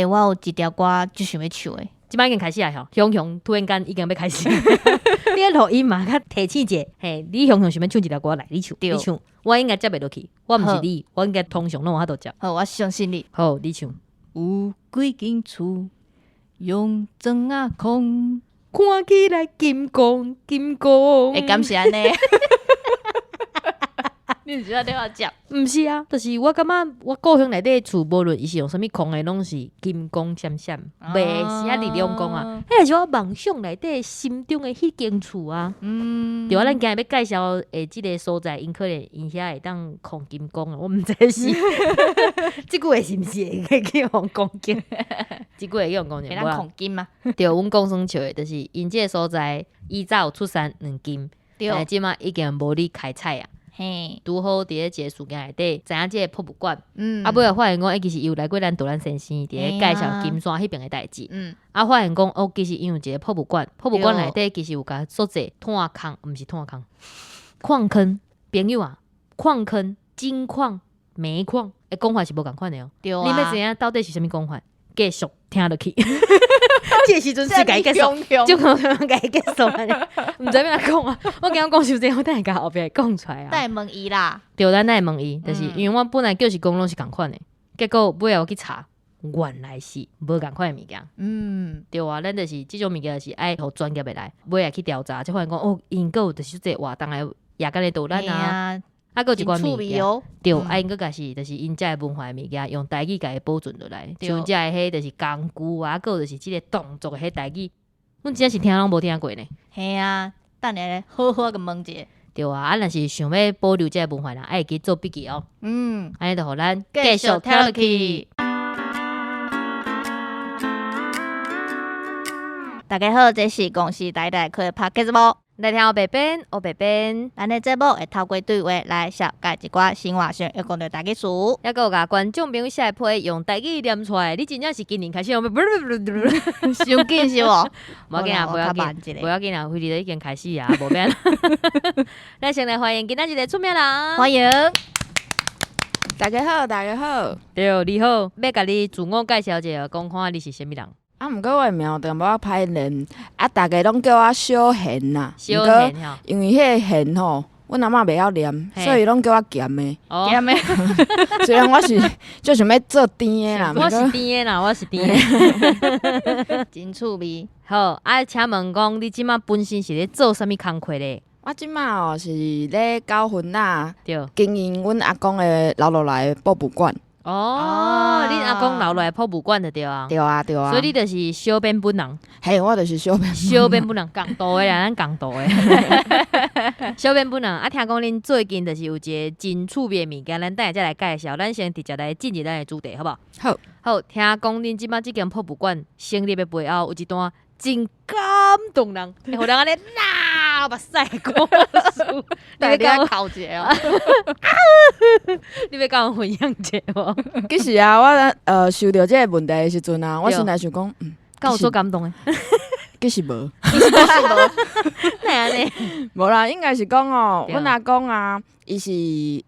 欸，我有一條歌足想欲唱的。這擺已經開始啊吼，雄雄突然間已經欲開始，你咧錄音嘛，較提醒者，嘿，你雄雄想欲唱一條歌來，你唱，你唱，我應該接袂落去，我毋是你，我應該通常攏有法度接。好，我相信你。好，你唱。有幾間厝用磚仔空，看起來金光金光。欸，敢是按呢？你毋是咧我接？毋是啊，就是我感覺我故鄉內底厝，無論伊是用啥物礦的，攏是金光閃閃，袂是遐爾兩光啊。彼個是我夢想內底心中的彼間厝啊。對啊，咱今日欲介紹的這个所在，𪜶可能𪜶遐會當礦金光啊，我毋知是。這句話是毋是會去予人攻擊？這句會去予人攻擊。會當礦金嗎？對，阮講耍笑的，就是𪜶這个所在，以早有出產黃金，但是這馬已經無咧開採啊。拄好佇咧一個事件內底，知影這個博物館，啊，尾仔發現講，欸，其實伊有來過咱導覽先生佇咧介紹金山彼爿的代誌，啊，發現講，哦，其實𪜶有一個博物館，博物館內底其實有共做者炭礦，毋是炭礦，礦坑，朋友啊，礦坑、金礦、煤礦，欸，講法是無仝款的哦。對啊。你欲知影到底是啥物講法？繼續聽落去。這個時陣世界結束，就可能共伊結束按呢，毋知欲按怎講啊！我驚講傷濟，我等下共後壁講出來啊。等下問伊啦。對，咱愛問伊，就是因為我本來就是講攏是仝款的，結果尾仔我去查，原來是無仝款的物件。對啊，咱就是這種物件是愛予專業的來，尾仔去調查，才發現講哦，𪜶閣有就是這個活動的夜間的導覽啊。啊，閣有一寡物件，對，啊，𪜶閣共是就是𪜶遮的文化的物件，用台語共伊保存落來，像遮的彼就是工具啊，閣有就是這個動作的彼台語，阮真正是聽攏無聽過呢。嘿啊，等下好好共問一下。對啊，啊，若是想欲保留這个文化人，愛會記做筆記哦。按呢就予咱繼續聽落去。大家好，這是公視台台開的 Podcast 節目。來聽烏白變，烏白變。咱的節目會透過對話來紹介一寡生活上會講著台語詞，猶閣有共觀眾朋友寫批用台語念出來。你真正是今年開始，傷緊是無？無要緊啊，無要緊，無要緊啊，輝日都已經開始啊，無變。咱先來歡迎今仔日的出名人，歡迎。大家好，大家好。對，你好，欲共你自我介紹一下，講看你是啥物人。啊，毋過我的名有淡薄仔歹念，啊，逐家攏叫我小賢啦。小賢吼，因為彼个賢吼，阮阿嬤袂曉念，所以攏叫我鹹的。鹹的。雖然我是足想欲做甜的啦，我是甜的啦，我是甜的。真趣味。好，啊，請問講你這馬本身是咧做啥物工課咧？我這馬哦是咧九份仔經營阮阿公的留落來的博物館。哦，恁阿公留落來博物館就對啊。對啊，對啊。所以你就是小編本人。嘿，我就是小編。小編本人，共度的啦，咱共度的。小編本人，啊，聽講恁最近就是有一个真趣味的物件，咱等下再來介紹。咱先直接來進入咱的主題，好無？好。好，聽講恁這馬這間博物館成立的背後有一段真感動人，會予人按呢流目屎的故事。你欲共哭一下哦？你欲共阮分享一下無？其實啊，我收著這个問題的時陣啊，我先來想講，敢有足感動的？其實無，其實無，哪會按呢？無啦，應該是講哦，阮阿公啊，伊是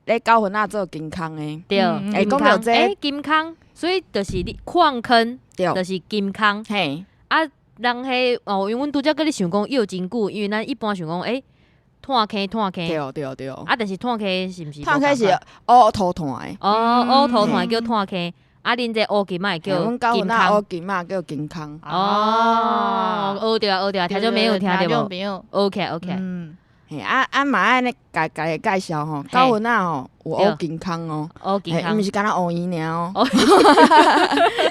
咧九份仔做金空的。對，欸，講著這欸，金空，所以就是你礦坑，就是金空。嘿，啊，人彼哦，因為阮拄才閣咧想講舀真久，因為咱一般想講，欸，炭坑炭坑，對對對。啊，但是炭坑是毋是？炭坑是烏土炭的。哦，烏土炭叫炭坑。啊，恁這烏金仔叫金空。烏金仔叫金空。哦，學著啊，學著啊，聽眾朋友聽著無？OK OK。嗯。嘿，啊啊嘛愛按呢共共家介紹吼，九份仔吼有烏金空哦，烏金空，毋是干焦烏圓爾哦。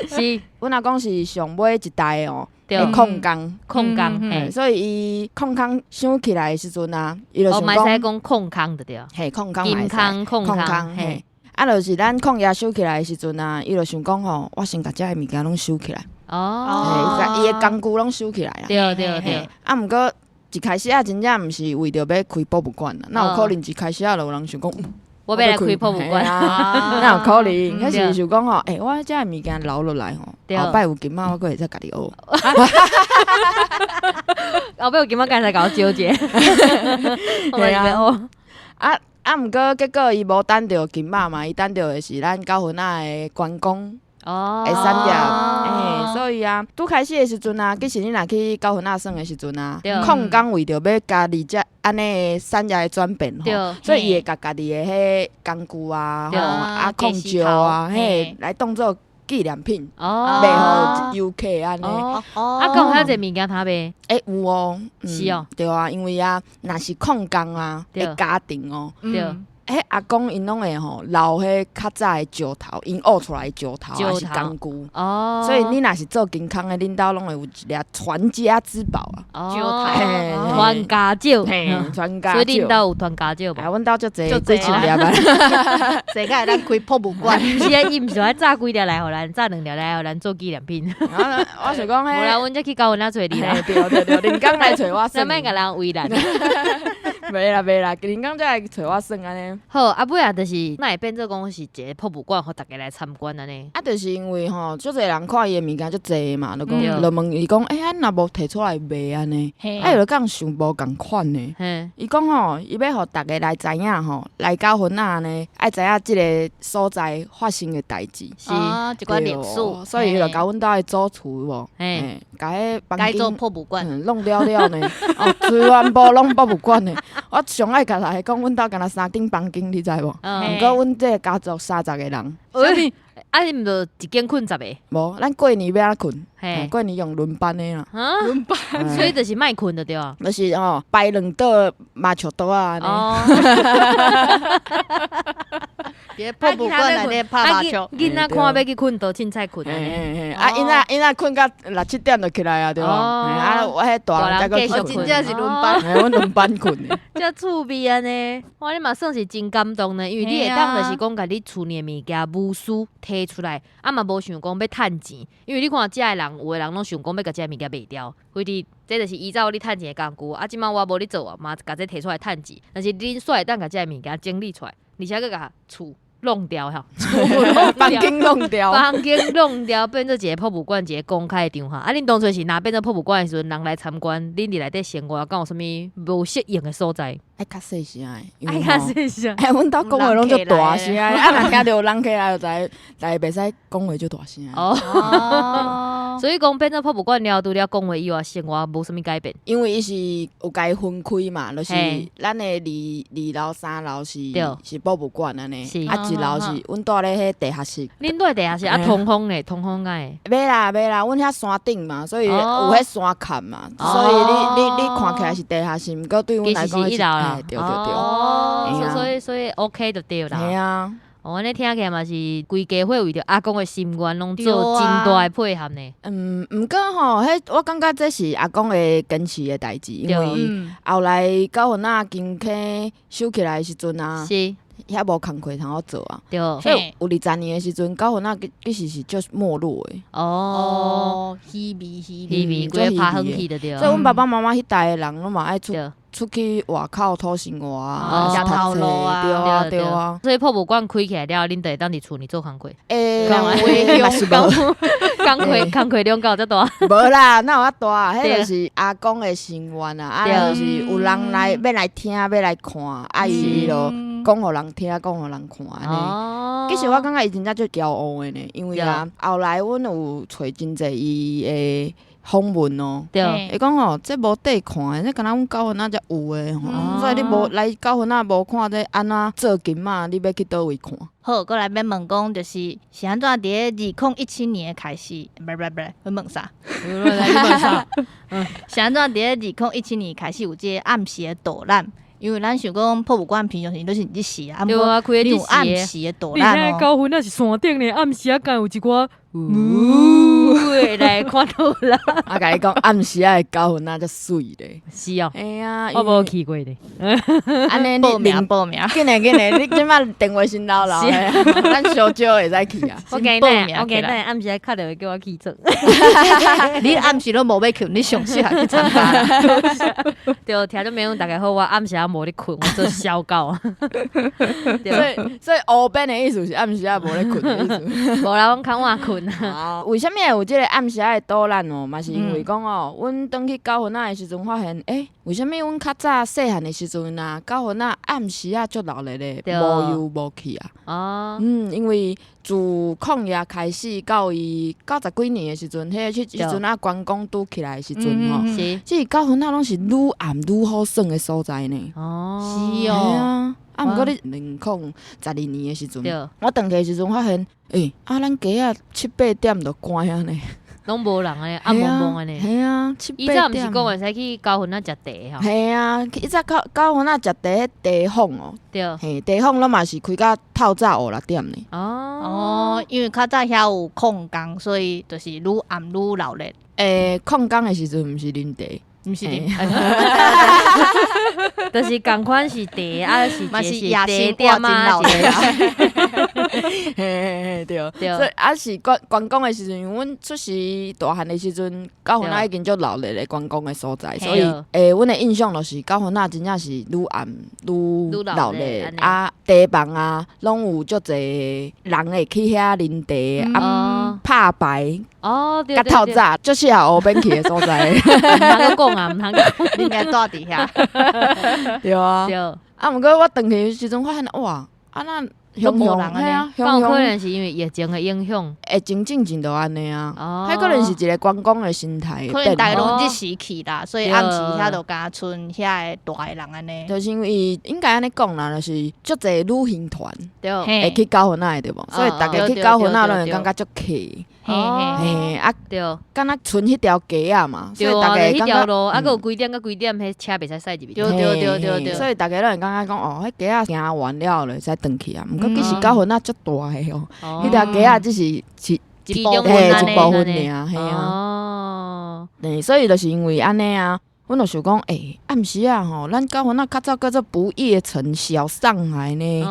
是，阮阿公是上尾一代哦，礦工，礦工，嘿，所以伊礦工想起來的時陣啊，伊就想講，會使講礦工就對。嘿，礦工，金空，礦工，嘿。啊，就是咱礦業收起來的時陣啊，伊就想講吼，我先共遮的物件攏收起來。哦，伊的工具攏收起來啦。對對對。啊，毋過一開始啊，真正毋是為著欲開博物館啦，哪有可能一開始啊，就有人想講，我欲來開博物館？哪有可能？彼是想講吼，欸，我遮的物件留落來吼，後擺有金仔，我閣會使家己學。後擺有金仔，敢會使共我招者？對啊。啊啊！毋過結果伊無等著金仔嘛，伊等著的是咱九份仔的關公。的产业，欸，所以啊，拄开始的时阵啊，其实你若去九份仔耍的时阵啊，矿工为著欲家己遮按呢的产业的转变吼，所以伊会共家己的彼工具啊，吼啊矿石啊，嘿，来当做纪念品，卖予游客按呢。啊，敢有遐济物件通卖？欸，有哦，是哦，对啊，因为啊，若是矿工啊的家庭哦，彼阿公𪜶拢会吼留彼较早的石头，𪜶挖出来的石头抑是工具。所以你若是做金空的，恁兜拢会有一粒传家之宝啊。石头，传家石。传家石。所以恁兜有传家石无？啊，阮兜足济，几千粒啊。济甲会当开博物馆。毋是啊，伊毋是爱炸几粒来予咱，炸两粒来予咱做纪念品。我想讲彼，无啦，阮才去九份仔揣你啦。对对对，林工来揣我耍。莫共人为难。袂啦袂啦，林工才来揣我耍按呢。好，啊尾啊，就是哪会变做讲是一个博物馆，予逐家来参观按呢？啊，就是因为吼，足济人看伊的物件足济嘛，就讲，就问伊讲，欸，啊若无提出来卖按呢？啊，伊就讲想无仝款呢。伊讲吼，伊欲予逐家来知影吼，来九份仔呢，爱知影这个所在发生的代志，是一寡历史，所以伊就共阮兜的祖厝无，嘿，共彼房间做博物馆，弄了了呢，哦，全部拢博物馆的。我上爱共大家讲，阮兜敢若三间房间，你知无？毋过阮这个家族30个人。啊，你毋就一间睏十个？无，咱过年欲按怎睏？过年用轮班的啦。轮班，所以就是莫睏就对啊。就是吼，摆两桌麻将桌仔按呢。伫博物馆内底拍麻将，囡仔看欲去睏，就凊彩睏。啊，𪜶仔睏到六七点就起来啊，对无？啊，我彼大人才阁去睏。真正是轮班，阮轮班睏的。遮趣味按呢，哇，你嘛算是真感动呢，因为你会当就是讲共你厝内的物件无私提出来，啊嘛无想讲欲趁钱，因为你看遮的人，有的人拢想讲欲共这个物件卖掉，非得这就是以早你趁钱的工具，啊，这摆我无咧做啊，嘛共这提出来趁钱，但是恁煞会当共这个物件整理出来，而且阁共厝弄掉哈，房间弄掉，房间弄掉，变做一个博物馆，一个公开的场合。啊，恁当初是若变做博物馆的时阵，人来参观，恁伫内底生活，敢有啥物无适应的所在？爱较细声的，爱较细声。哎，阮兜讲话拢足大声的，啊，若听著有人客来，就知，但袂使讲话足大声。哦，所以讲变做博物馆了，除了讲话以外，生活无啥物改变。因为伊是有共伊分开嘛，就是咱的二楼、三楼是博物馆按呢，啊，一楼是阮蹛咧彼地下室。恁蹛地下室啊，通风咧，通风敢会？袂啦袂啦，阮遐山顶嘛，所以有彼山坎嘛，所以你看起来是地下室，毋过对阮来讲是一楼啦。对对对，哦，所以 OK 就对啦。嘿啊，哦，按呢听起来嘛是规家伙为著阿公的心愿，拢做真大的配合呢。嗯，毋过吼，彼我感觉这是阿公的坚持的代志，因为后来九份仔金坑收起来的时阵啊，遐无工课通好做啊，所以有20年的时阵，九份仔其实是足没落的。哦，稀微稀微，规个拍远去就对。所以阮爸爸妈妈彼代的人拢嘛爱出出去外口讨生活啊，食头路啊，对啊对啊。所以博物馆开起来了，恁就会当伫厝里做工课。欸，嘛是无，工课工课量够遮大？无啦，哪有遐大？彼就是阿公的心愿啊，啊，就是有人来欲来听，欲来看，啊，伊就讲予人听，讲予人看按呢。其实我感觉伊真正足骄傲的呢，因为啊，后来阮有揣真济伊的访问哦，伊讲吼，这无底看的，这敢若阮九份仔才有的吼，所以你无来九份仔无看这按怎做金仔，你欲去佗位看？好，过来欲问讲，就是是按怎伫咧2017年开始，毋毋毋，欲问啥？问啥？是按怎伫咧2017年开始有这个暗时的导览？因为咱想讲博物馆平常时都是日时啊，对啊，开你有暗时的导览哦。九份仔是山顶呢，暗时啊，敢有一寡呜会来看导览。我共你讲，暗时仔的九份仔才媠咧。是哦。嘿啊，我无去过咧。按呢，你报名报名。紧嘞紧嘞，你这摆电话先留留咧，咱小少会使去啊。我惊等，我惊等暗时敲电话叫我起床。你暗时拢无欲睏，你上适合去参加。对，听众朋友大家好，我暗时仔无咧睏，我做痟狗。所以乌变的意思是暗时仔无咧睏的意思。无啦，阮较晚睏啊。为啥物会有这這个暗時仔的導覽哦，嘛是因為講哦，阮轉去九份仔的時陣發現，欸，為啥物阮較早細漢的時陣啊，九份仔暗時仔足熱鬧的，無遊無去啊？因為自礦業開始到伊90幾年的時陣，彼個彼陣啊觀光拄起來的時陣吼，這個九份仔攏是愈暗愈好耍的所在呢。是哦。啊。啊，毋過你2012年的時陣，我轉去的時陣發現，欸，啊，咱街仔七八點就關啊呢，攏無人按呢，暗濛濛按呢。嘿啊，七八點。以前毋是講會使去九份仔食茶吼？嘿啊，以前九九份仔食茶，彼茶坊哦。嘿，茶坊攏嘛是開到透早五六點呢。哦，因為較早遐有礦工，所以就是愈暗愈熱鬧。欸，礦工的時陣毋是啉茶。毋是啉，就是仝款是茶，啊是是茶店啊，嘿嘿嘿，對，所以啊是觀觀光的時陣，因為阮出世大漢的時陣，九份仔已經足熱鬧的觀光的所在，所以欸，阮的印象就是九份仔真正是愈暗愈熱鬧啊，茶房啊，攏有足濟人會去遐啉茶啊，拍牌哦，較透早，足適合烏邊去的所在。毋通閣講啊，毋通講，應該住佇遐。對啊，啊，毋過我轉去的時陣發現，哇，啊那攏無人按呢，敢有可能是因為疫情的影響？疫情進前就按呢啊，彼可能是一個觀光的心態。可能大家攏這時去啦，所以暗時遐就敢賰遐個大的人按呢。就是因為應該按呢講啦，就是足濟旅行團會去九份仔的對無？所以逐家去九份仔攏會感覺足客。嘿啊，對，敢若賰彼條街仔嘛，所以逐家彼條路啊，閣有幾點到幾點，彼車袂使駛入去。對對對對對。所以逐家攏會感覺講，哦，彼街仔行完了後就會使轉去啊。毋過其實九份仔足大个哦，彼條街仔只是是一部分一部分爾，嘿啊。所以就是因為按呢啊，阮就想講，欸，暗時仔吼，咱九份仔較早叫做不夜城小上海呢。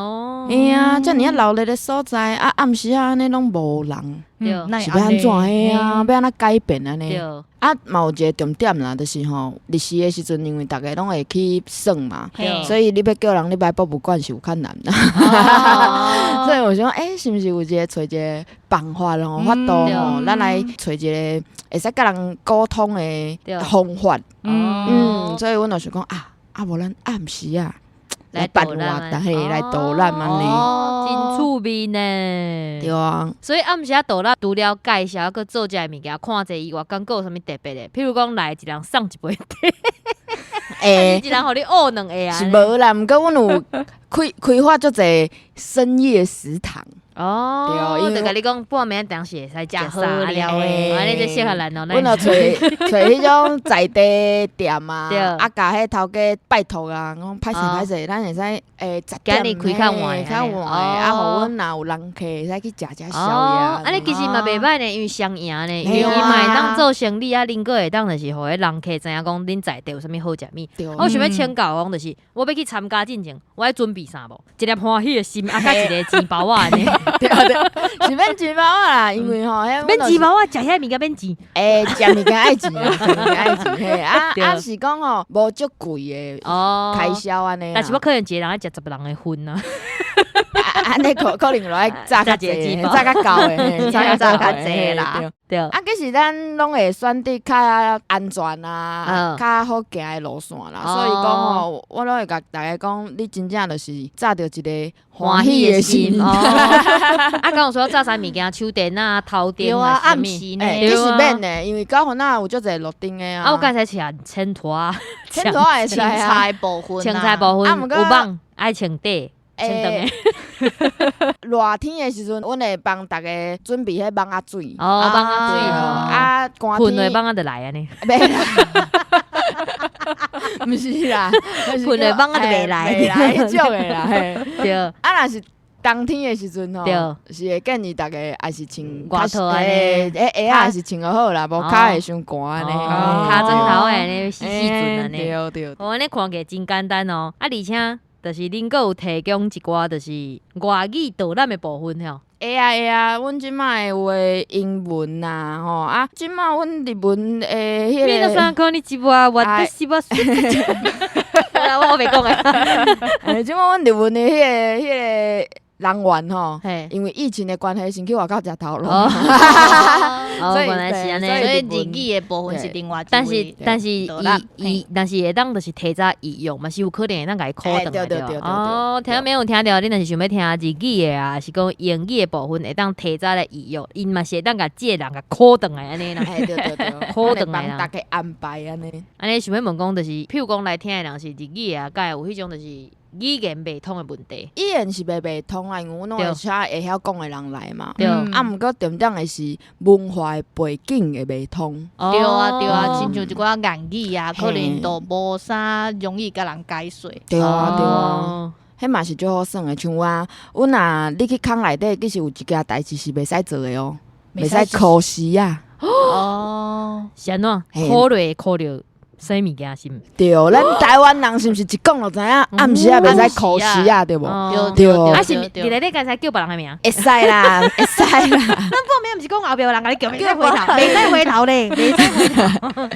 嘿啊，遮爾啊熱鬧的所在，啊暗時仔按呢攏無人，是欲按怎？嘿啊，欲按怎改變按呢？啊，嘛有一個重點啦，就是吼，日時的時陣，因為逐家攏會去耍嘛，所以你欲叫人入來博物館是有較難啦。所以我想，欸，是毋是有一個揣一個辦法吼，法度吼，咱來揣一個會使佮人溝通的方法。嗯，所以阮就想講啊，啊無咱暗時仔來辦活動，嘿，來導覽按呢，真趣味呢。對啊，所以暗時仔導覽除了介紹，閣做遮的物件，看者以外，敢閣有啥物特別的？譬如講來一人送一杯茶，欸，一人予你挖兩下啊？是無啦，毋過阮有開開發足濟深夜食堂。哦，對，就共你講半暝當時會使食好料的，按呢就適合咱哦。阮就揣揣彼種在地店啊，啊，共彼頭家拜託啊，講歹勢歹勢，咱會使欸十點開較晚，較晚，啊，予阮若有人客會使去食食宵夜。按呢其實嘛袂䆀呢，因為雙贏呢，因為伊嘛會當做生意啊，恁閣會當就是予彼人客知影講恁在地有啥物好食物。我想欲請教講，就是我欲去參加進前，我愛準備啥無？一粒歡喜的心，啊，佮一个錢包仔按呢。對對，是免錢包仔啦，因為吼，免錢包仔，食遐物件免錢。欸，食物件愛錢啊，食物件愛錢嘿，啊啊是講吼，無足貴的開銷按呢。但是我可能一个人愛食10人的份啊。按呢可可能就愛炸較濟，炸較夠的，炸較濟啦。對。啊，其實咱攏會選擇較安全啊，較好行的路線啦。所以講吼，我攏會共逐家講，你真正就是紮著一个歡喜的心。啊，敢有說紮啥物件？手電啊、頭燈啊、暗時呢？其實免的，因為九份仔有足濟路燈的啊。啊，我敢會使穿穿拖，穿拖會使啊。凊彩部分，凊彩部分有網愛穿短。欸，熱天的時陣，阮會幫逐家準備彼網仔水。哦，網仔水啊，寒天網仔就來按呢。袂啦，毋是啦，噴的網仔就袂來，袂來彼種的啦。對。啊，若是冬天的時陣吼，是會建議逐家還是穿外套按呢，欸鞋仔還是穿就好啦，無跤會傷寒按呢。跤枕頭按呢，死死陣按呢。對對。哦，按呢看起來真簡單哦，啊，而且。就是恁閣有提供一寡就是外語導覽的部分吼。會啊會啊，阮這擺有的英文啊吼啊，這擺阮日文的彼个。皆さんこんにちは，私は。我袂講的。欸，這擺阮日文的彼个彼个。人員吼，因為疫情的關係，先去外口食頭路。哦，原來是按呢。所以日語的部分是另外一位。但是伊伊，若是會當就是提早預約嘛，是有可能會當共伊 call 轉來對。哦，聽沒有聽著？你若是想欲聽日語的啊，是講英語的部分會當提早來預約，𪜶嘛是會當共這個人共 call 轉來按呢啦。對對對， call 轉來啦。幫逐家安排按呢。按呢想欲問講，就是譬如講來聽的人是日語的啊，敢會有彼種就是語言袂通的問題？語言是袂通啊，因為阮攏會請會曉講的人來嘛。對。啊，毋過重點的是文化的背景會袂通。對啊對啊，親像一寡言語啊，可能都無啥容易共人解說。對啊對啊，彼嘛是足好耍的。像我，阮若你去空內底，其實有一件代誌是袂使做的哦，袂使箍匙仔。哦，是按怎？箍落箍著啥物件是毋？對，咱台灣人是毋是一講就知影？暗時仔袂使箍匙仔，對無？對。啊是，佇內底敢會使叫別人的名？會使啦，會使啦。咱報名毋是講後壁有人共你叫，袂使回頭，袂使回頭咧，袂使回頭。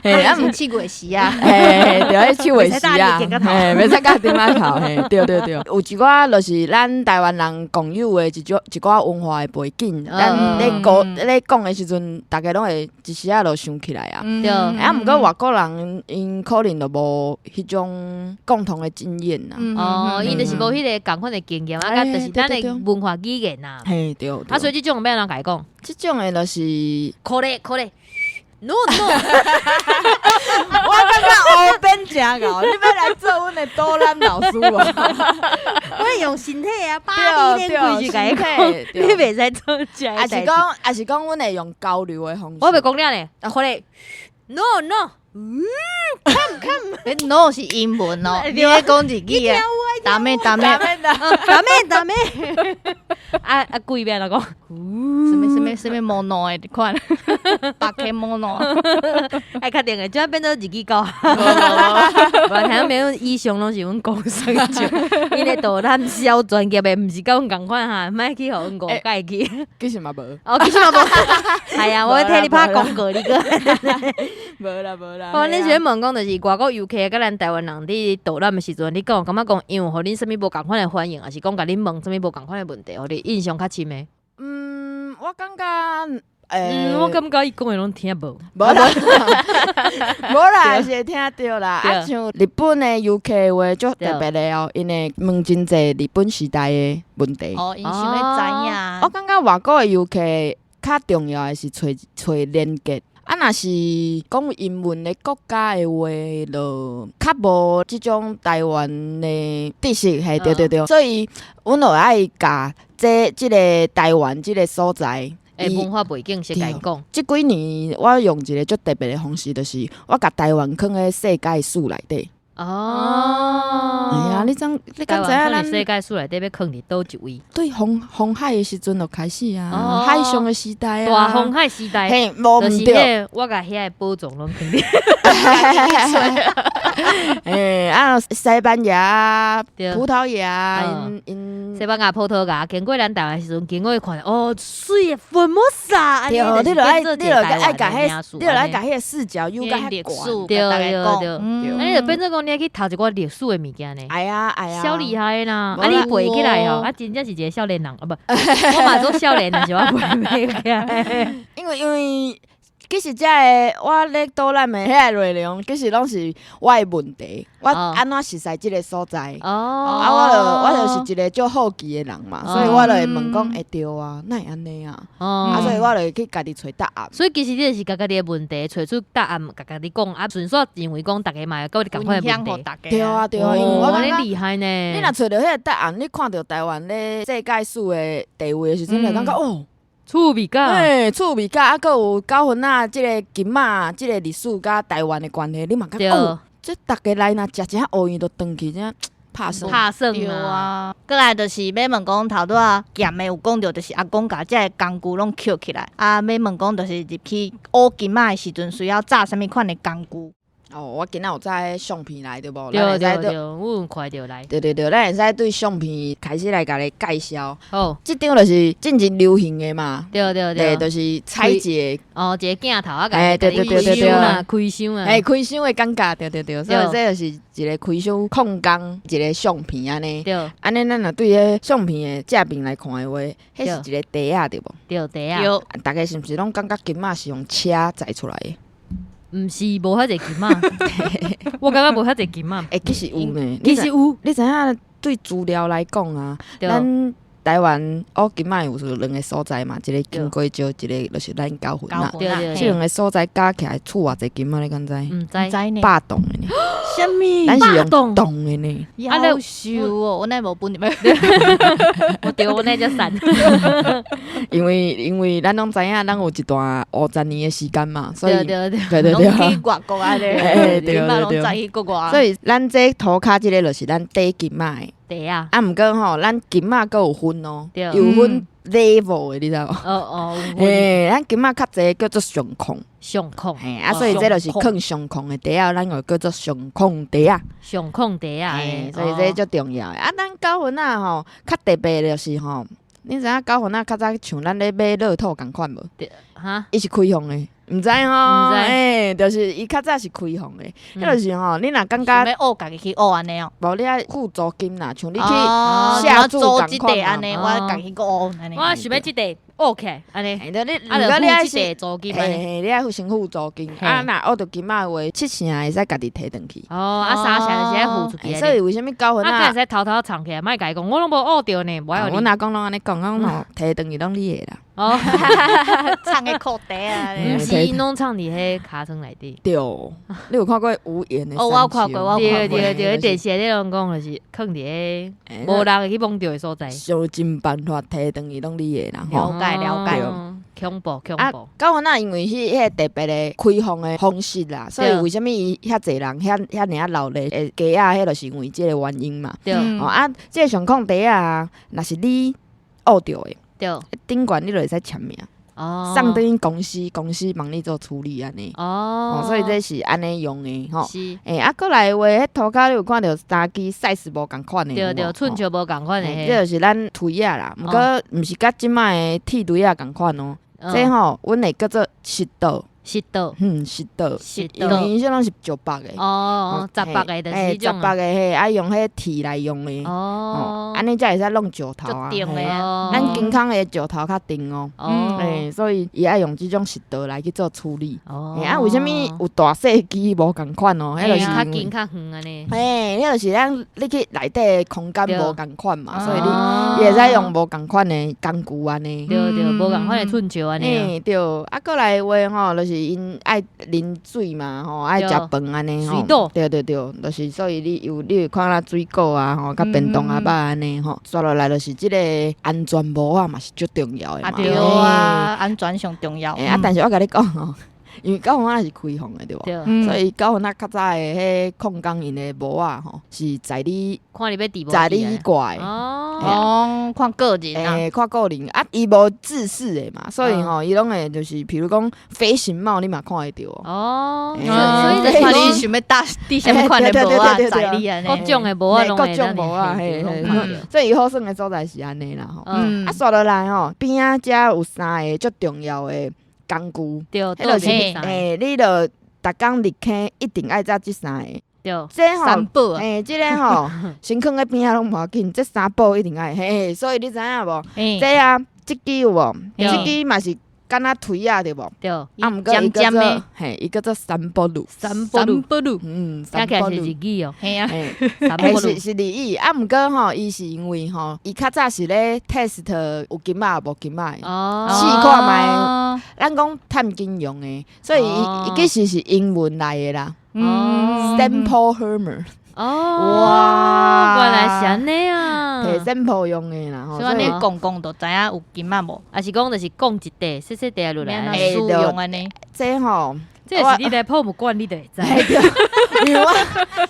嘿，啊毋是七月時啊，嘿，對，彼七月時啊，嘿，袂使佮點仔頭，嘿，對對對。有一寡就是咱台灣人共有的一種一寡文化的背景，咱咧講咧講的時陣，逐家攏會一時仔就想起來啊。對。啊，毋過外國人𪜶可能就無彼種共同的經驗啦。哦，𪜶就是無彼個仝款的經驗，啊，佮就是咱的文化語言啦。嘿，對。啊，所以這種欲按怎共伊講？這種的就是可咧可咧，no no，我感覺烏變誠𠢕，你欲來做阮的導覽老師無？我用身體啊，把你練規矩共伊講，你袂使做這抑是講，抑是講，阮會用交流的方式。我袂講了呢，可咧，no no。 Come come， no 是英文哦，你咧講日語啊？ダメダメダメダメ，啊啊，鬼欲按怎講？啥物啥物啥物モノ的款，バケモノ。愛確定的，這變做日語教。無聽沒有，以上攏是阮講耍笑，𪜶的導覽小專業的，毋是佮阮仝款哈，莫去予阮誤解去。其實嘛無。哦，其實嘛無。係啊，我替你拍廣告，你閣。無啦無啦。我恁是欲問講，就是外國遊客佮咱台灣人佇導覽的時陣，你敢有感覺講𪜶有予恁啥物無仝款的反應，抑是講共恁問啥物無仝款的問題，予你印象較深的？嗯，我感覺，我感覺伊講的攏聽無。無啦，無啦，是會聽著啦。啊，像日本的遊客的話，足特別的哦，𪜶會問真濟日本時代的問題。哦，𪜶想欲知影。我感覺外國的遊客較重要的是揣揣連結。啊，若是講英文的國家的話，就較無這種台灣的知識，嘿，對對對。所以，阮就愛共這個台灣這個所在，文化背景先共伊講。這幾年我用一個足特別的方式，就是我共台灣囥佇世界史內底。哦。哎呀，你怎你敢知影咱世界史內底欲囥佇佗一位？對紅海的時陣就開始啊，海上的時代啊，大航海時代，嘿，無毋對。我共遐个寶藏攏囥佇。欸啊，西班牙、葡萄牙，𪜶西班牙、葡萄牙，經過咱台灣時陣，經過看，哦，媠的，福爾摩沙，對，你著愛，你著愛共彼，你著愛共彼个視角又較懸，對對對，啊，你就變做講你愛去讀一寡歷史的物件呢？會啊會啊，小厲害啦！啊，你背起來哦，啊，真正是一個少年人啊，不，我嘛做少年，但是我背袂起來。因為其實這个我咧導覽的彼个內容，其實攏是我的問題，我按怎熟似這个所在？哦，啊，我就是一個足好奇的人嘛，所以我就會問講，會對啊，哪會按呢啊？啊，所以我就會去家己揣答案。所以其實你就是共家己的問題揣出答案，共家己講，啊，順紲認為講逐家嘛會佮你仝款的問題。對啊對啊，因為我感覺厲害呢。你若揣著彼个答案，你看著台灣咧世界史的地位的時陣，就感覺哦。趣味甲，嘿，趣味甲，啊，閣有九份仔這个金仔，這个歷史佮台灣的關係，你嘛感覺哦，這逐家來若食一下烏圓就轉去，這拍算拍算啊。過來就是欲問講頭拄仔鹹的有講著，就是阿公共這个工具攏抾起來，啊，欲問講就是入去烏金仔的時陣需要紮啥物款的工具。哦，我今仔有載相片來對無？對對對，我有看著來。對對對，咱會使對相片開始來共你介紹。好，這張就是進前流行的嘛。對對對，就是採一個哦，一個鏡頭啊，欸，對對對對對，開箱啊，欸，開箱的感覺，對對對，所以這就是一個開箱礦工一個相片按呢。對，按呢咱若對彼相片的正面來看的話，彼是一個袋仔對無？對，袋仔。對。逐家是毋是攏感覺金仔是用車載出來的？毋是，無遐濟金仔，我感覺無遐濟金仔。欸，其實有呢，其實有。你知影對資料來講啊，咱台灣烏金仔有兩個所在嘛，一個金瓜石，一個就是咱九份啦。對對。這兩個所在加起來厝偌濟金仔，你敢知？毋知呢。百棟的呢。啥物？咱是用棟的呢。夭壽哦，阮乃無分入去。我對，阮乃才散。因為咱攏知影，咱有一段50年的時間嘛，所以對對對對對。攏去外國啊咧，對對對。載去國外。所以咱這塗跤這個就是咱底金仔的。對啊。啊，毋過吼，咱金仔閣有分哦，有分 level 的，你知無？哦哦。嘿，咱金仔較濟叫做上礦。上礦。嘿，啊，所以這就是囥上礦的袋仔，咱就叫做上礦袋仔。上礦袋仔。嘿，所以這足重要的。啊，咱九份仔吼，較特別的就是吼，你知影九份仔較早像咱咧買樂透仝款無？對，哈？伊是開放的。毋知吼，欸，就是伊較早是開放的，彼就是吼，你若感覺欲挖家己去挖按呢哦，無你愛付租金啦，像你去下注仝款按呢，我家己去挖按呢。我想欲這塊挖起來按呢，你，啊，你愛付這塊租金，嘿，你愛付先付租金，啊，若挖著金仔的話，七成會使家己提轉去。哦，啊，三成就是愛付出去。所以為啥物九份仔啊，會使偷偷藏起來，莫共伊講，我攏無挖著呢，無愛。阮阿公攏按呢講，講吼提轉去攏你的啦。哦，藏佇褲底啊！毋是，𪜶攏藏佇彼尻川內底。對，你有看過無言的？哦，我有看過，我有看過。對對對，電視內底攏講就是囥佇彼無人會去摸著的所在。想盡辦法提轉去攏你的啦，了解了解。恐怖恐怖。九份仔因為是彼個特別的開放的方式啦，所以為啥物伊遐濟人遐遐爾仔鬧熱的街仔，彼就是因為這個原因嘛。對。哦啊，這個上礦袋仔，若是你挖著的。對，頂懸你就會使簽名，送轉去公司，公司幫你做處理按呢。哦，所以這是按呢用的吼。是。欸，啊，閣來的話，彼塗跤你有看著三支 size 無仝款的。對對，寸尺無仝款的。這就是咱錘仔啦，毋過毋是佮這擺的鐵錘仔仝款哦。這吼，阮會叫做石刀。石刀，嗯，石刀，石因為𪜶攏是石縛的。哦，石縛的，就是彼種。石縛的嘿，愛用彼鐵來用的。哦，按呢才會使弄石頭啊。咱健康的石頭較重哦。哦。嘿，所以伊愛用這種石刀來去做處理。哦。啊，為啥物有大細支無仝款哦？彼就是較近較遠按呢。嘿，彼就是咱你去內底的空間無仝款嘛，所以你會使用無仝款的工具按呢。對對，無仝款的寸尺按呢。嘿，對。啊，閣來的話吼，就是𪜶愛啉水嘛，吼，愛食飯按呢吼。對對對，就是所以你有你會看到水果啊，吼，佮便當仔肉按呢吼。煞落來就是這個安全帽仔嘛是足重要的嘛。對啊，安全上重要。啊，但是我共你講吼，因為九份仔是開放的對無？所以九份仔較早的彼礦工𪜶的帽仔吼，是在你看你欲戴無在你掛的。哦，看個人啊。欸，看個人啊，伊無制式的嘛，所以吼，伊攏會就是，比如講飛行帽，你嘛看會著。哦，所以就是你想欲搭戴啥物款的帽仔，在你按呢。各種的帽仔攏各種帽仔，嘿嘿。所以伊好耍的所在是按呢啦吼。啊，煞落來吼，邊仔遮有三个足重要的工具。對，彼就是欸，你著逐工入坑一定愛紮這三个。對，這吼，三寶。欸，這个吼，先囥佇邊仔攏無要緊，這三寶一定愛嘿。所以你知影無？這啊，這支有無？這支嘛是敢若錘仔對無？對。啊，毋過伊叫做嘿，伊叫做三寶路。三寶路。嗯，聽起來是日語哦。嘿啊。嘿，是日語。啊，毋過吼，伊是因為吼，伊較早是咧 test 有金仔無金仔的。哦。試看覓，咱講探金用的，所以伊伊其實是英文來的啦。哦。 Sample hammer。哦，哇，原來是按呢啊！提 sample 用的啦，所以你講講就知影有金仔無？抑是講就是講一塊，細細塊落來使用按呢？這吼，這是你來博物館，你就會知。因為我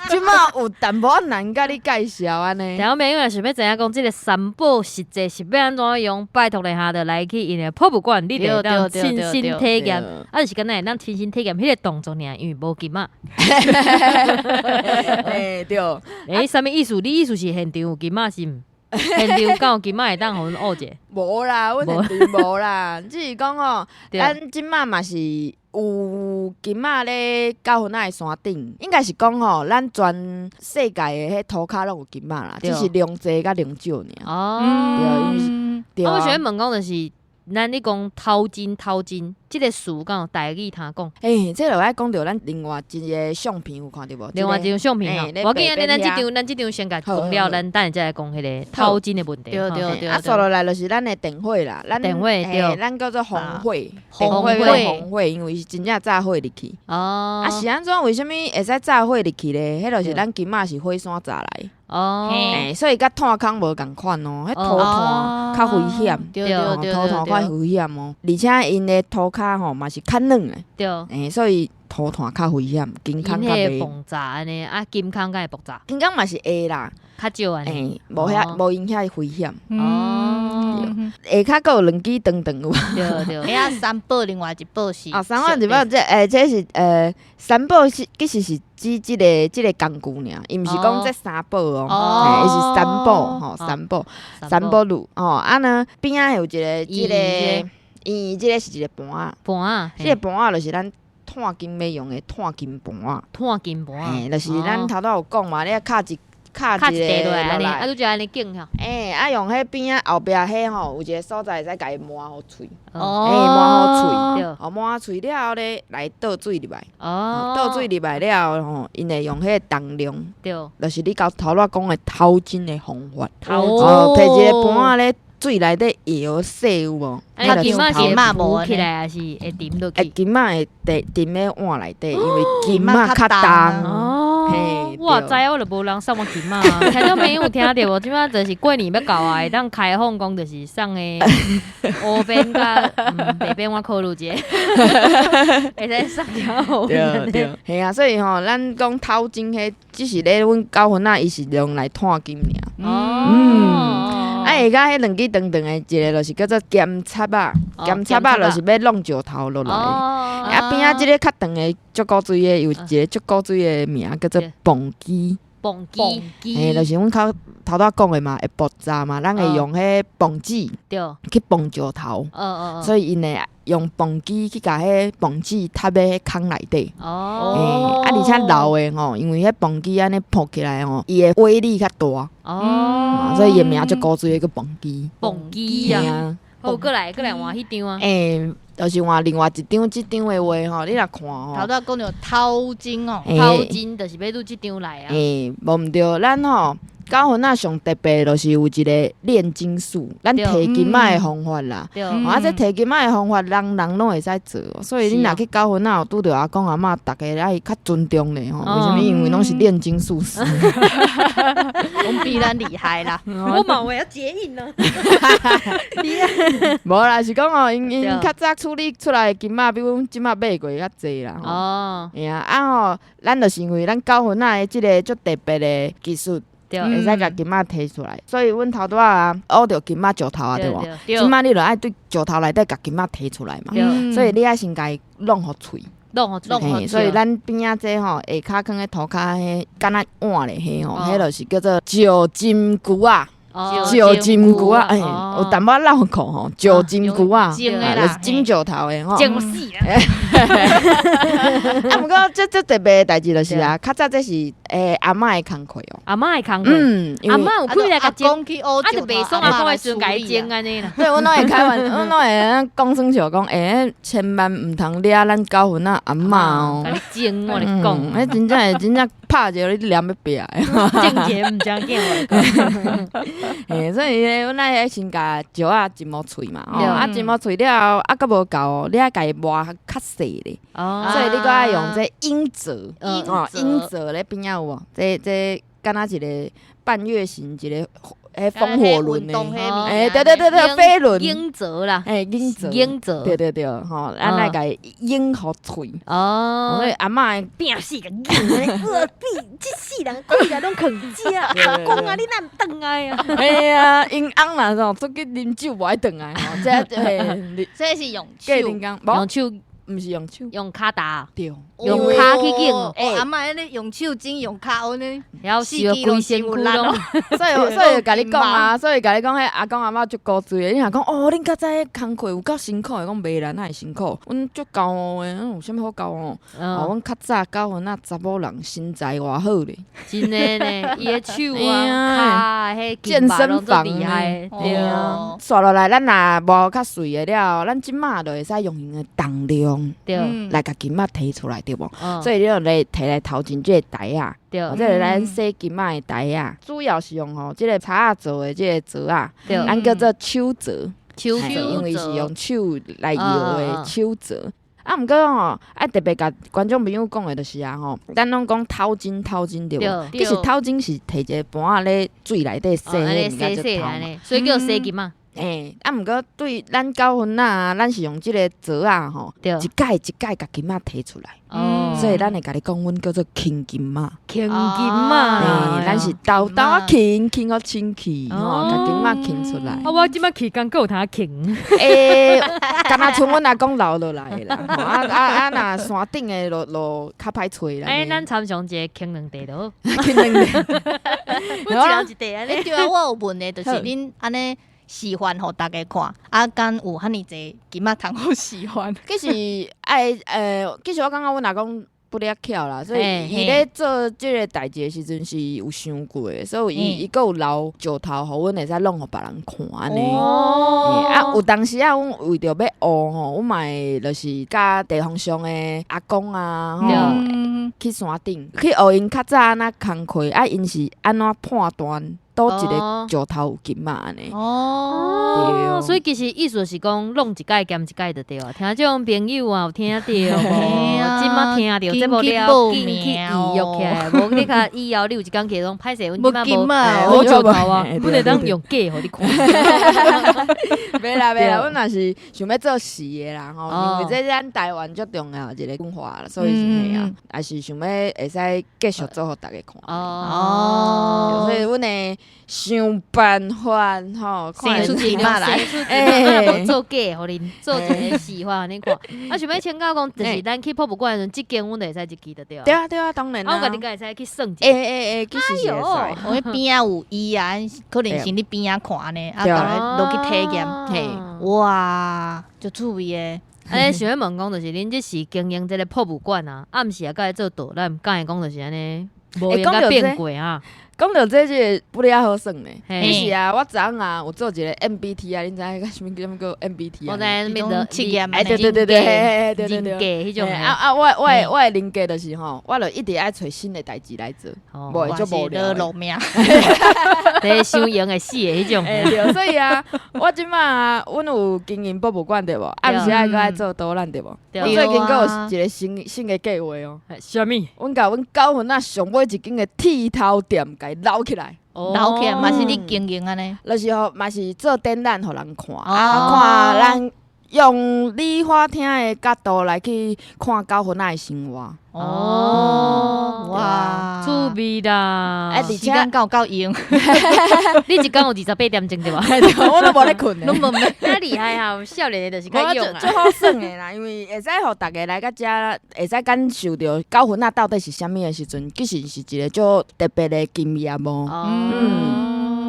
這馬有淡薄仔難共你介紹按呢。然後沒有想欲知影講這个三寶實際是欲按怎用，拜託一下就來去𪜶的博物館，你就會當親身體驗。啊，就是敢若會當親身體驗彼个動作爾，因為無金仔。欸對。欸，啥物意思？你意思是現場有金仔是毋？現場敢有金仔會當予阮學者？無啦，阮現場無啦，只是講吼，咱這馬嘛是有金仔咧九份仔的山頂，應該是講吼，咱全世界的彼塗跤攏有金仔啦，只是量濟佮量少爾。哦，對，我想欲問講就是，咱咧講淘金淘金，這个詞敢有台語通講？欸，這就愛講著咱另外一个相片有看著無？另外一張相片吼，無要緊，咱這張先共講了，咱等下才來講彼个淘金的問題。對對對。啊，紲落來就是咱的電火啦，咱電火對，咱叫做烽火，烽火烽火，因為是真正炸火入去。哦。啊，是按怎？為啥物會使炸火入去咧？彼就是咱金仔是火山炸來。哦。欸，所以佮炭空無仝款哦，彼塗炭較危險，對對對，塗炭較危險哦。而且𪜶的塗跤吼嘛是較軟的，對。欸，所以塗炭較危險，金空較袂爆炸按呢，啊，金空敢會爆炸？金空嘛是會啦，較少按呢，欸，無遐無𪜶遐危險。哦。下跤閣有兩支長長有無？對對。欸啊，三寶另外一寶是。啊，三寶一寶這欸，這是三寶是其實是指這个工具爾，伊毋是講這三寶哦，伊是三寶吼，三寶三寶爐吼。啊呢邊仔有一个這个，伊這个是一个盤仔，盤仔，這个盤仔就是咱炭金欲用的炭金盤仔，炭金盤仔，嘿，就是咱頭拄有講嘛，你愛敲一敲一塊落來按呢，啊，拄才按呢敬吼。欸，啊用彼邊仔後壁彼吼，有一个所在會使共伊磨予脆，哦，欸，磨予脆，哦，磨脆了後咧，來倒水入來，哦，倒水入來了後吼，𪜶會用彼个重量，對，就是你頭拄仔講的淘金的方法，哦，摕一个盤仔咧水內底搖洗有無？啊，金仔是會浮起來，還是會沉落去？欸，金仔會沉沉咧碗內底，因為金仔較重。哦，我知影，我就無人送我金仔。聽眾朋友有聽著無？這擺就是過年欲到啊，會當開放講就是送的烏邊佮白邊，我考慮一下，會使送予對對，嘿啊，所以吼，咱講淘金彼，只是咧阮九份仔，伊是用來炭金爾。哦。嗯。啊，下跤彼兩支長長的，一个就是叫做兼插仔，兼插仔就是欲弄石頭落來。啊，邊仔這个較長的，足古錐的，有一个足古錐的名，叫做磅機。磅機，嘿，就是阮頭拄仔講的嘛，會爆炸嘛，咱會用彼磅子去磅石頭。所以𪜶會用磅機去共彼磅子插咧彼空內底。哦。啊，而且老的吼，因為彼磅機按呢撲起來吼，伊的威力較大。哦。所以伊的名足古錐的叫磅機。磅機啊。好，閣來閣來換彼張啊。欸，就是換另外一張，這張的畫吼，你若看吼。頭拄仔講著淘金哦，淘金就是欲拄這張來啊。欸，無毋對，咱吼九份仔上特別就是有一个煉金術，咱提金仔的方法啦。啊，這提金仔的方法，人人攏會使做，所以你若去九份仔有拄著阿公阿嬤，逐家愛較尊重咧吼。為啥物？因為攏是煉金術師。攏比咱厲害啦。我嘛有會曉結印呢。無啦，是講吼，𪜶較早處理出來的金仔，比阮這馬買過較濟啦。哦。嘿啊，啊吼，咱就是因為咱九份仔的這个足特別的技術。會使共金仔提出來，所以阮頭拄仔啊，挖著金仔石頭啊，對無？這馬你就愛對石頭內底共金仔提出來嘛，所以你愛先共伊弄予脆，弄予脆。所以咱邊仔這吼，下跤囥咧塗跤彼，敢若碗咧彼吼，彼就是叫做石金龜仔。石金龜仔，欸，有淡薄仔繞口吼，石金龜仔，就是金石頭的吼。金死啊！啊，毋過這這特別的代誌就是啊，較早這是阿嬤的工課哦。阿嬤的工課，阿嬤有開來共種，啊，就袂爽阿公的時陣共伊種按呢啦。對，阮攏會開玩，阮攏會講耍笑講，欸，千萬毋通掠咱九份仔阿嬤哦。共你種，我咧講，彼真正會真正拍一个你黏欲壁的。種一个毋正經。嘿，所以咧，阮愛先共石仔浸予脆嘛，吼，啊浸予脆了後，啊閣無夠哦，你愛共伊磨較細咧，所以你閣愛用這鷹折，哦，鷹折咧邊仔有無？這這敢若一个半月形，一个。彼风火轮的，欸，对对对对，飞轮，鹰折啦，欸，鹰折，鹰折，对对对，吼，咱来共伊鹰予喙，哦，所以阿嬷拼死共鹰，呃，比这世人鬼来拢囥遮，阿公啊，你哪毋转来啊？哎呀，𪜶翁若吼出去啉酒无爱转来吼，这嘿，这是用手，用手。毋是用手，用跤踏，对，用跤去拧。欸，阿嬷彼用手指用跤按呢，了是规身躯拢。所以共你讲啊，所以共你讲，彼阿公阿嬷足古锥的。你若讲哦，恁较早彼工课有够辛苦的，讲袂啦，哪会辛苦？阮足骄傲的，有啥物好骄傲？哦，阮较早九份仔查某人身材偌好咧，真的呢，伊的手啊、跤，彼健身房厉害。对啊，煞落来，咱若无较媠的了，咱这马就会使用𪜶的重量。对，来共金仔提出来，对无？所以你就来提来头前这个台仔，这个咱洗金仔的台仔，主要是用吼这个柴仔做的这个槽仔，咱叫做手槽，手槽，因为是用手来摇的手槽。啊，毋过吼，爱特别共观众朋友讲的就是啊吼，咱拢讲头前头前对无？其实头前是提一个盘仔咧水内底洗，彼物件做头嘛，所以叫洗金仔。欸，啊，毋过对咱九份仔，咱是用这个槽仔吼，一盖一盖共金仔提出来，所以咱会共你讲，阮叫做轻金仔，轻金仔，欸，咱是沓沓仔轻，轻予清气，吼，共金仔轻出来。啊，我这摆去敢阁有通轻？欸，敢若賰阮阿公留落来的啦，啊啊啊！若山顶的路路较歹揣啦。欸，咱参详一个轻两块就好，轻两块。阮一人一块按呢。对啊，我有问的，就是恁按呢。示范予大家看，啊，敢有遐尔济金仔通好示范？其实爱，其实我感觉阮阿公不了巧啦，所以伊咧做这个代志的时阵是有想过的，所以伊伊阁有留石头，予阮会使弄予别人看按呢。啊，有当时啊，阮为著欲学吼，阮嘛会就是佮地方上的阿公啊，吼，去山顶去学𪜶较早按怎工课，啊，𪜶是按怎判断？佗一个石头有金仔按呢？哦，所以其实意思是讲，弄一改兼一改就对啊。听众朋友啊，有听著无？这马听著这无了，紧去预约起来。无你看以后你有一工去讲歹势，阮这马无无石头啊，阮会当用假予你看。袂啦袂啦，阮若是想欲做实的啦吼，因为这咱台湾足重要一个文化，所以是彼啊，也是想欲会使继续做予大家看。哦，所以阮会想办法吼，生出金仔来，欸，无做假，予恁做一个示范，你看。啊，想欲请教讲，就是咱去博物馆的时阵，这间阮就会使入去就对。对啊对啊，当然啊。我家己会使去算一下。欸欸欸，其实是会使。我彼边仔有椅啊，可能先伫边仔看呢，啊，逐个落去体验。嘿，哇，足趣味的。按呢想欲问讲，就是恁这是经营这个博物馆啊，暗时也阁爱做导览，敢会讲就是按呢，无闲甲变过啊。讲著这这个不了好耍呢。其实啊，我昨昏啊有做一个 MBTI，恁知影个啥物叫啥物叫 MBTI？我知影啥物测验。哎，对对对对，对对对。人格彼种。啊啊，我的人格就是吼，我就一直爱揣新的代志来做，无会足无聊。落命。对，伤闲会死的彼种。对，所以啊，我这马啊，阮有经营博物馆对无？暗时爱阁爱做导览对无？我最近阁有一个新新的计划哦。啥物？阮共阮九份仔上尾一间的剃头店共伊捞起来，捞起来嘛是你经营按呢？就是吼，嘛是做展览予人看，啊，看咱用理发厅的角度来去看九份仔的生活。哦，哇，趣味啦！啊，时间够够用，你一工有28点钟对吧？我拢无咧睏咧，拢无咧。遐厉害哈，少年的就是较勇啊。足好耍的啦，因为会使予大家来到遮，会使感受著九份仔到底是啥物的时阵，其实是一个足特别的经验哦。嗯。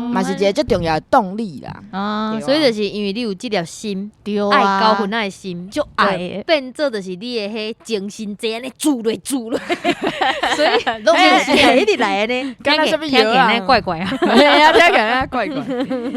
嘛是一个足重要的动力啦。啊，所以就是因为你有这粒心，爱九份仔的心，足爱，变做就是你的彼精神这按呢注落注落，所以拢是一直来的呢。听起来怪怪啊，嘿啊，听起来怪怪。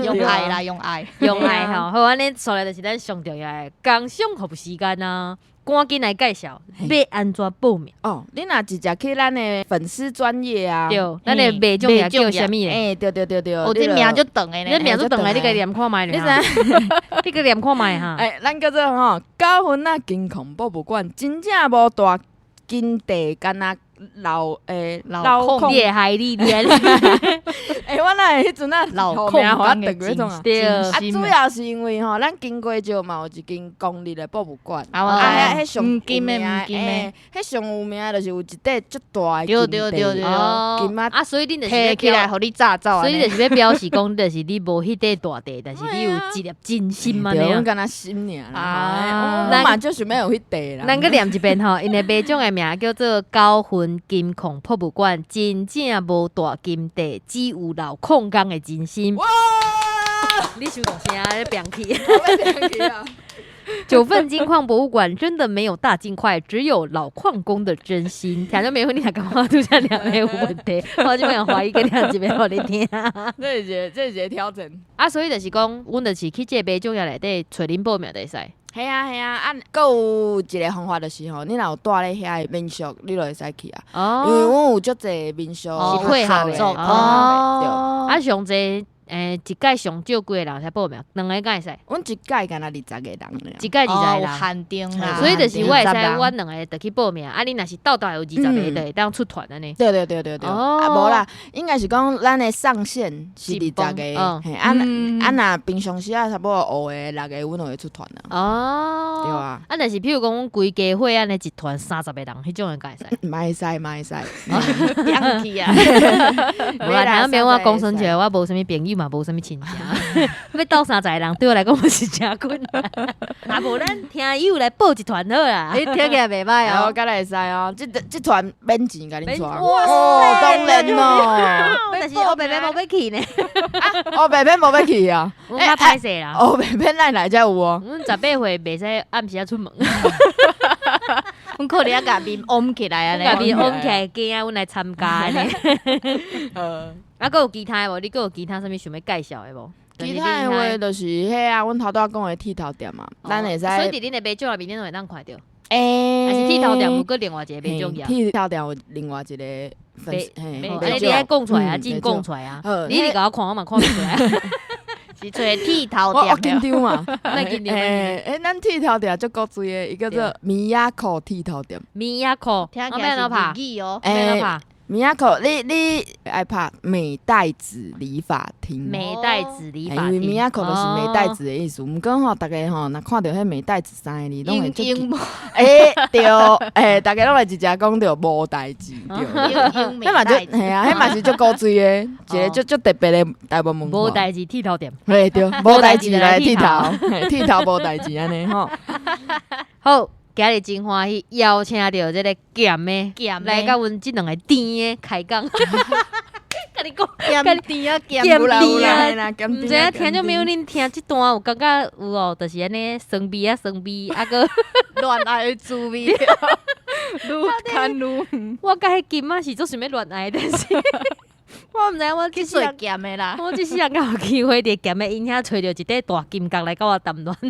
用爱啦，用爱，用爱吼。好，按呢煞来就是咱上重要的工商服务时间啊。赶紧来介绍，欲按怎报名？哦，你若直接去咱的粉丝专页啊，对，咱的卖种也叫啥物咧？欸，对对对对，哦，这名足长的呢，这名足长的，你家念看觅，你知？你家念看觅哈？欸，咱叫做吼九份仔金矿博物馆，真正无大金地，干焦老欸老礦你會害你咧？欸，我哪會彼陣啊老號名予我礦工的斷過彼種啊？對啊，主要是因為吼，咱金瓜石嘛有一間公立的博物館，啊，我啊，彼上黃金的黃金的，欸，彼上有名的就是有一塊足大的金塊，對哦金仔啊，所以恁就是提起來予你炸走，所以就是欲表示講，就是你無彼塊大塊，但是你有一粒真心按呢對，阮敢若心爾啦，啊我嘛足想欲有彼塊啦。咱閣念一遍吼，𪜶的馬掌的名叫做九份金礦博物館，真正無大金塊，只有老礦工的真心。哇！你傷大聲，咧變去。我欲去啊！九份金礦博物館真的沒有大金塊，只有老礦工的真心。聽眾朋友，你若感覺拄才念的有問題，我這擺懷疑閣念一遍予你聽。這是一個，這是一個挑戰。啊，所以就是講，阮就是去這個馬掌業內底揣恁報名就會使。係啊係啊，啊，閣有一個方法就是吼，你若有住咧遐的民宿，你就會使去啊。哦。因為阮有足濟民宿是配合的的哦。啊，上濟欸，一屆上少幾个人才報名？兩个敢會使？阮一屆敢若二十個人爾。一屆二十個人。限定啦。所以就是我會使，阮兩个就去報名。啊，你若是鬥鬥有二十个，就會當出團按呢。對對對對對。啊，無啦，應該是講咱的上限是二十個。嘿，啊啊，若平常時啊，差不多五个、六个，阮就會出團啊。哦。對啊。啊，若是譬如講，阮規家伙按呢一團30個人，彼種的敢會使？嘛會使，嘛會使。變去啊！無啦，聽講我講耍笑，我無啥物朋友嘛，無啥物親情，欲鬥30个人對我來講嘛是誠困難。啊，無咱聽友來報一團好啦。你聽起來袂䆀哦。我敢會使哦，這團免錢共恁帶。哇哦，當然咯。但是烏白白無欲去呢。啊，烏白白無欲去啊。阮較歹勢啦。烏白白咱來才有哦。阮18歲袂使暗時仔出門。阮可能愛共面甕起來按呢。共面甕起來，驚阮來參加按呢。啊，閣有其他的無？你閣有其他啥物想欲介紹的無？其他的話就是彼啊，阮頭拄仔講的剃頭店嘛，咱會使。所以佇恁的馬掌內面，恁攏會當看著。欸，還是剃頭店有閣另外一個馬掌業？剃頭店有另外一個分，欸，你愛講出來啊，真講出來啊！你直共我看，我嘛看袂出來。是揣剃頭店。我緊張嘛，莫緊張。欸，咱剃頭店足古錐的，伊叫做米亞口剃頭店。米亞口，聽起來是日語哦。欸，米亞口，你愛拍美袋子理髮廳。美袋子理髮廳，因為米亞口就是美袋子的意思。毋過吼，逐家吼，若看著彼美袋子三个字，攏會足欸，對，欸，逐家攏會直接講著無代誌，對。彼嘛足，嘿啊，彼嘛是足古錐的，一個足足特別的台灣文化。無代誌剃頭店。嘿，對，無代誌來剃頭，剃頭無代誌按呢吼。好。今日真歡喜邀請著這个鹹的來佮阮這兩个甜的開講。共你講，鹹甜啊，鹹甜啊，毋知影聽眾朋友恁聽這段有感覺有哦，就是按呢酸味啊酸味啊閣戀愛的滋味，愈牽愈遠。我佮彼金仔是足想欲戀愛，但是我毋知我這世人鹹的啦，我這世人敢有機會佇鹹的𪜶遐揣著一塊大金角來佮我談戀愛。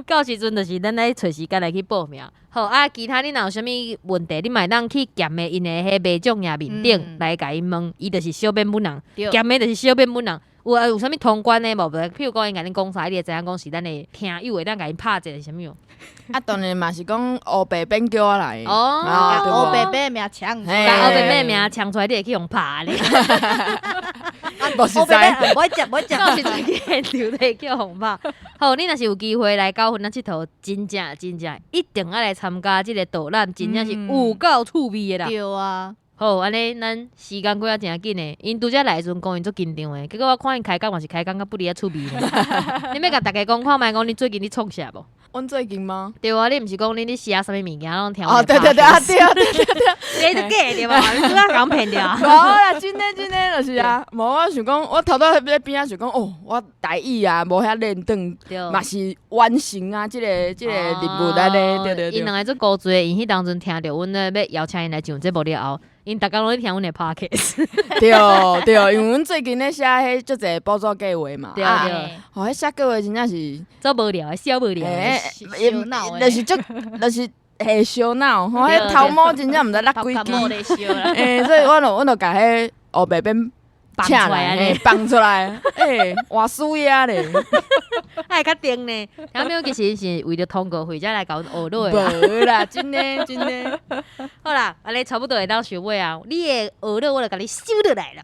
到時陣就是咱愛揣時間來去報名。好啊，其他你若有啥物問題，你嘛會當去鹹的𪜶的彼馬掌業面頂來共𪜶問，伊就是小編本人，鹹的就是小編本人。有啊，有啥物通關的無？譬如講，𪜶共恁講啥，你會知影講是咱的聽友會當共𪜶拍者是啥物無？啊，當然嘛是講烏白變叫我來。哦，烏白變的名搶，共烏白變的名搶出來，你會去予拍咧。無實在，無愛食，無愛食，到時陣去現場就會叫予拍。好，你若是有機會來九份咱𨑨迌，真正真正一定愛來參加這个導覽，真正是有夠趣味的啦。對啊。好，按呢，咱時間過啊誠緊的，𪜶拄才來的時陣講𪜶足緊張的，結果我看𪜶開講嘛是開講甲不離仔趣味呢。你欲共逐家講看覓講你最近咧創啥無？阮最近嗎？對啊，你毋是講你咧寫啥物物件攏聽哦，對對對啊，對啊對對對，你都假的對無？你拄才共騙著。無啦，真的真的就是啊，無我想講，我頭拄仔咧邊仔想講，哦，我台語啊無遐輪轉，嘛是完成啊，這個任務按呢，對對對。𪜶兩个足古錐的，𪜶彼當陣聽著阮咧欲邀請𪜶來上節目了後，𪜶逐工攏咧聽阮的 podcast。對對，因為阮最近咧寫彼足濟補助計劃嘛，對對。吼，彼寫計劃真正是足無聊的，小無聊的。燒腦的，就是足，就是會燒腦吼，彼頭毛真正毋知落幾支。欸，所以我就共彼烏白變放出來按呢，放出來，欸，偌媠啊咧，還較定呢。然後其實是為著通告費才來共阮學落的。無啦，真的真的。好啦，按呢差不多會當收尾啊。你的學落我就共你收落來了。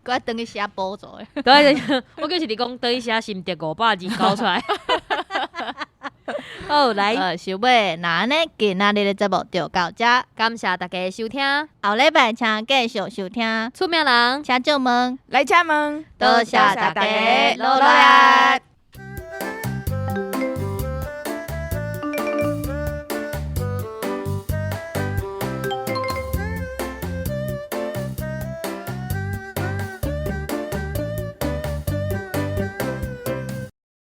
閣愛轉去寫補助的。對，我就是佇講轉去寫心得500字交出來。好，來，收尾，那按呢，今仔日的節目就到這，感謝大家收聽，後禮拜請繼續收聽出名人請借問，來請問，多謝大家，努力。